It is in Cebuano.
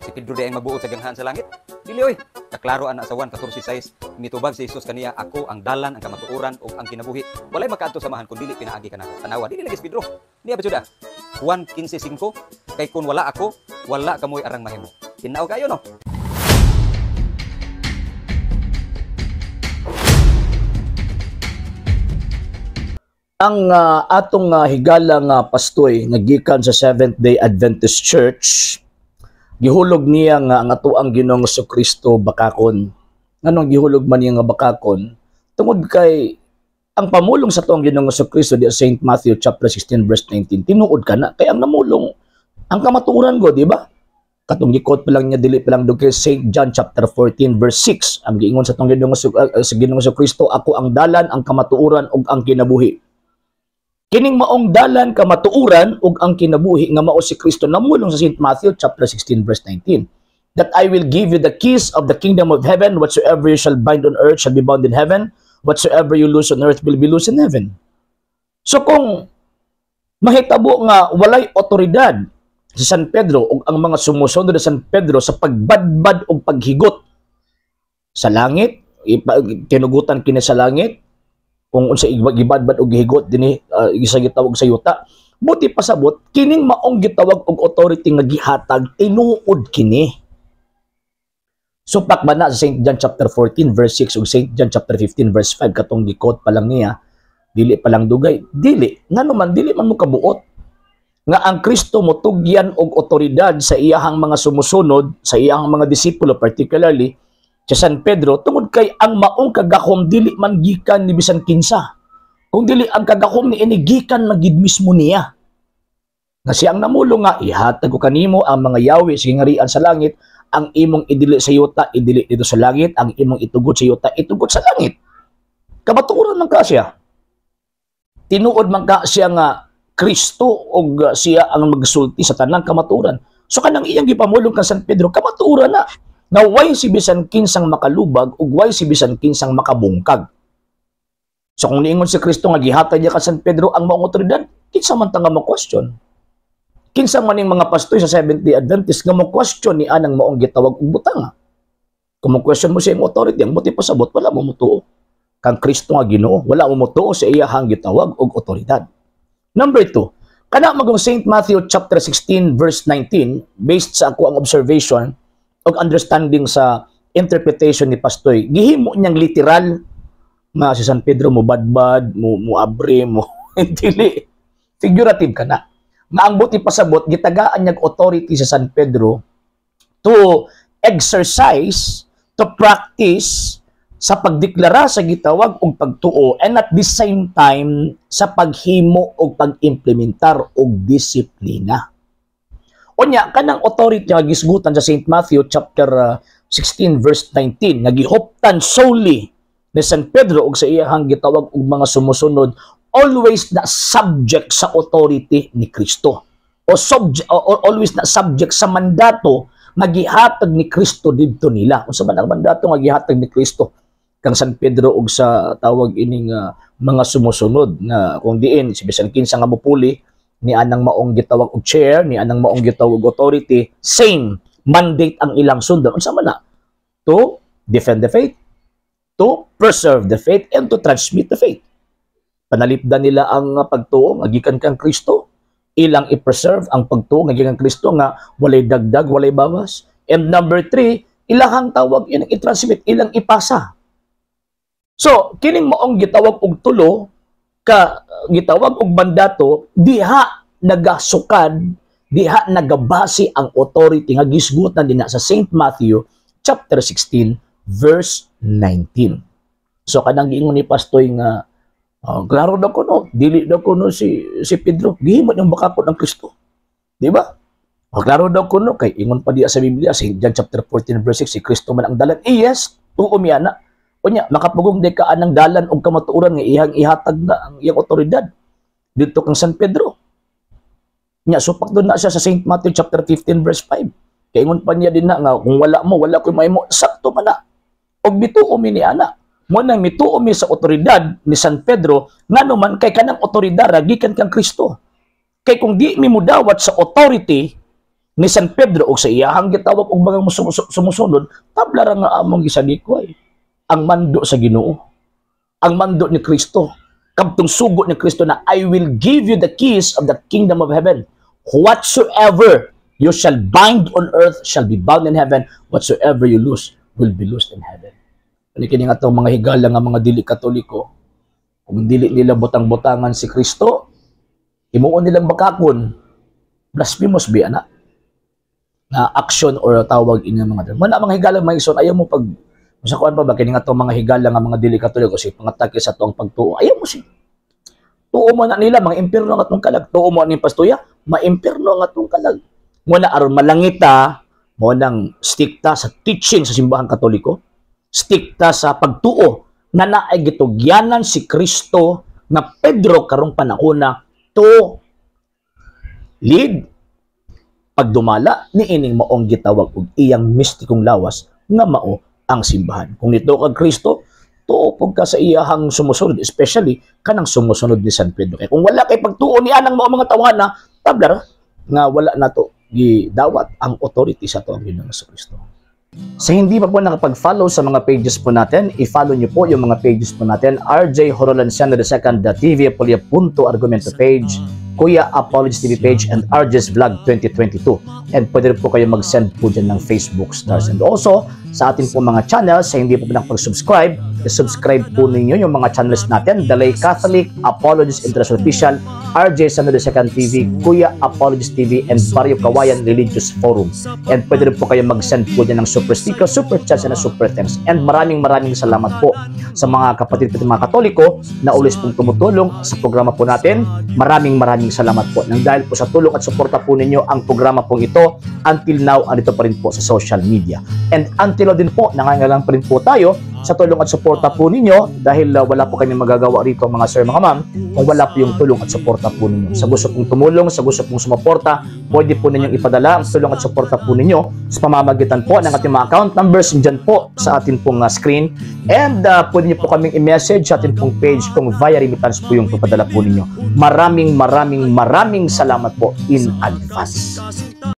Si Pedro di ay magbuot sa ganghaan sa langit. Dili oy. Kaklaro ana sa 1:14:6, mitubag si Jesus kaniya, "Ako ang dalan, ang kamatuoran ug ang kinabuhi. Walay makaadto sa Amahan kun dili pinaagi kanako." Tanawa, dili lagi si Pedro. Niya ba jud ah? Juan 15:5, "Kay kun wala ako, wala kamoy arang mahimo." Tinaw kayo, no? Ang atong higala nga pastoy nga gikan sa Seventh Day Adventist Church, gihulog niya nga ang atoang Ginoong Kristo bakakon. Nganong gihulog man niya nga bakakon? Tungod kay ang pamulong sa atoang Ginoong Kristo di sa St. Matthew chapter 16 verse 19, tinuod ka na kay ang namulong ang kamatuoran go, di ba? Katong gikot pa lang niya, dili pa lang kay St. John chapter 14 verse 6, ang giingon sa atong Ginoong sa Ginoong Kristo, "Ako ang dalan, ang kamatuoran ug ang kinabuhi." Kining maong dalan, kamatuoran ug ang kinabuhi nga mao si Kristo, namulong sa St. Matthew chapter 16 verse 19 that "I will give you the keys of the kingdom of heaven. Whatsoever you shall bind on earth shall be bound in heaven. Whatsoever you loose on earth will be loose in heaven." So kung mahitabo nga walay otoridad si San Pedro ug ang mga sumusunod sa San Pedro sa pagbadbad ug paghigot sa langit, tinugutan kini sa langit kung unsa gibadbad og gihigot dinhi isa gitawag sa yuta, buti pasabot kining maong gitawag og authority nga gihatag, tinuod kini. Supak ba na sa St. John chapter 14 verse 6 ug St. John chapter 15 verse 5, katong gikot pa lang niya, dili pa lang dugay? Dili. Ngano man dili man mo kabuot nga ang Kristo motugyan og otoridad sa iyahang mga sumusunod, sa iyahang mga disipulo, particularly sa San Pedro, tungod kay ang maong kagahom dili man gikan ni bisan kinsa kung dili ang kagahom ni ini gikan magid mismo niya, nga siya ang namulong nga, "Ihatag ko kanimo ang mga yawi sa gingarian sa langit. Ang imong idili sa yuta, idili dito sa langit. Ang imong itugot sa yuta, itugot sa langit." Kamatuoran man ka siya, tinuod man ka siya nga Kristo og siya ang magsulti sa tanang kamatuoran. So kanang iyang gipamulong kang San Pedro, kamatuoran na nga way si bisan kinsang makalubag ug way si bisan kinsang makabungkag. So kung niingon si Kristo nga gihatag niya ka San Pedro ang maong otoridad, kinsa man ta nga mo question? Kinsa man ning mga pastoy sa Seventh Day Adventist nga mo question ni anang maong gitawag og butang? Kung mo question mo siya ang authority, ang buti pasabot wala mo mutuo kang Kristo nga Ginoo, wala mo mutuo sa iyahang gitawag og otoridad. Number 2, kana magong St. Matthew chapter 16 verse 19, based sa ako ang observation og understanding sa interpretation ni Pastoy, gihimo niyang literal nga si San Pedro mo badbad, mo abre, mo dili. Figurative ka na. Nga ang buti pasabot, gitagaan niyag authority sa San Pedro to exercise, to practice sa pagdeklara sa gitawag og pagtuo and at the same time sa paghimo og pag-implementar og disiplina. Unya, kanang authority nga gisgutan sa St. Matthew chapter 16 verse 19 nga gihuptan solely ni San Pedro og sa iyahang gitawag og mga sumusunod, always na subject sa authority ni Kristo o subject o always na subject sa mandato nga gihatag ni Kristo didto nila. Unsa man ang mandato nga gihatag ni Kristo kang San Pedro og sa tawag ining mga sumusunod, nga kung diin si bisan kinsa nga mopuli ni anang maong gitawag og chair, ni anang maong gitawag og authority, same mandate ang ilang sundon? Unsa man na? To defend the faith, to preserve the faith, and to transmit the faith. Panalipdan nila ang pagtuo nga gikan kang Kristo, ilang i-preserve ang pagtuo nga gikan Kristo nga walay dagdag, walay bawas. And number 3, ilahang tawag ilang i-transmit, ilang ipasa. So, kining maong gitawag og tulo ka gitawag og mandato, diha nagasukad, diha nagabase ang authority nga gisgutan dinha sa St. Matthew chapter 16 verse 19. So kanang giingon ni Pastoy nga klaro daw kuno, dili daw kuno si Pedro, gihimo niyang bakakon ang Kristo. Di ba? O, klaro daw kuno kay ingon pa diya sa Biblia, St. John chapter 14 verse 6, si Kristo man ang dalan. Eh, yes, tuo mi ana. Unya, makapugong di ka anang dalan og kamatuoran nga iyang ihatag na ang iyang otoridad dito kang San Pedro. Nya supak doon na siya sa St. Matthew chapter 15 verse 5. Kay ingon pa niya din na nga kung wala mo, wala ko'y mahimo, sakto man na. Og mituo mi ni ana. Mo nang mituo mi sa otoridad ni San Pedro, ngano man kay kanang otoridad ra gikan kang Kristo. Kay kung di mi mudawat sa authority Ni San Pedro og sa iyahang gitawag og mga sumusunod, tabla ra nga among gisalikway ang mando sa Ginoo. Ang mando ni Kristo. Kabtong sugo ni Kristo na "I will give you the keys of the kingdom of heaven. Whatsoever you shall bind on earth shall be bound in heaven. Whatsoever you loose will be loosed in heaven." Ano kini nga atong mga higala nga mga dili Katoliko, kung dili nila butang-butangan si Kristo, himuon nilang bakakon, blasphemous bi ana na action or tawag ini mga. Mao na, mga higala, mga igsoon, ayaw mo pag sa kuan pa ba kini nga atong mga higala nga mga dili Katoliko si pangatake sa atong pagtuo. Ayaw mo si tuo mo na nila, mga impierno ang atong kalag. Tuo mo ni pastuya, maimpierno ang atong kalag. Mo na aron malangita, mo nang stick ta sa teaching sa Simbahang Katoliko, stick ta sa pagtuo na naay gitugyanan si Kristo nga Pedro karong panahona to lead pagdumala ni ining maong gitawag og iyang mistikong lawas nga mao ang simbahan. Kung nito kag Kristo, tuo pug ka sa iyahang sumusunod, especially kanang sumusunod ni San Pedro. Kaya kung wala kay pagtuo ni anang mao mga tawhana, tabla ra nga wala nato gidawat ang authority sa ato ang Ginoong Kristo. Sa hindi pa po nakapag-follow sa mga pages po natin, i-follow niyo po yung mga pages po natin: RJ Horolanciano II, the TV Apolia Punto Argumento page, Kuya Apologies TV page, and RJ's Vlog 2022. And pwede rin po kayo mag-send po dyan ng Facebook stars. And also, sa atin po mga channels, sa hindi po nakapag-subscribe, i-subscribe po ninyo yung mga channels natin: The Lay Catholic, Apologies International Official, RJ Sano II TV, Kuya Apologies TV, and Barrio Kawayan Religious Forum. And pwede rin po kayo mag-send po dyan ng super sticker, super chats, and super thanks. And maraming maraming salamat po sa mga kapatid po mga Katoliko na always pong tumutulong sa programa po natin. Maraming maraming salamat po. Nang dahil po sa tulong at suporta po ninyo, ang programa pong ito until now andito pa rin po sa social media. And until now din po, nangangailangan pa rin po tayo sa tulong at suporta po ninyo dahil wala po kami magagawa rito, mga sir, mga ma'am, kung wala po yung tulong at suporta po ninyo. Sa gusto pong tumulong, sa gusto pong sumuporta, pwede po ninyong ipadala ang tulong at suporta po ninyo sa pamamagitan po ng ating mga account numbers dyan po sa atin pong screen. And pwede niyo po kaming i-message sa atin pong page kung via remittance po yung papadala po ninyo. Maraming maraming maraming salamat po in advance.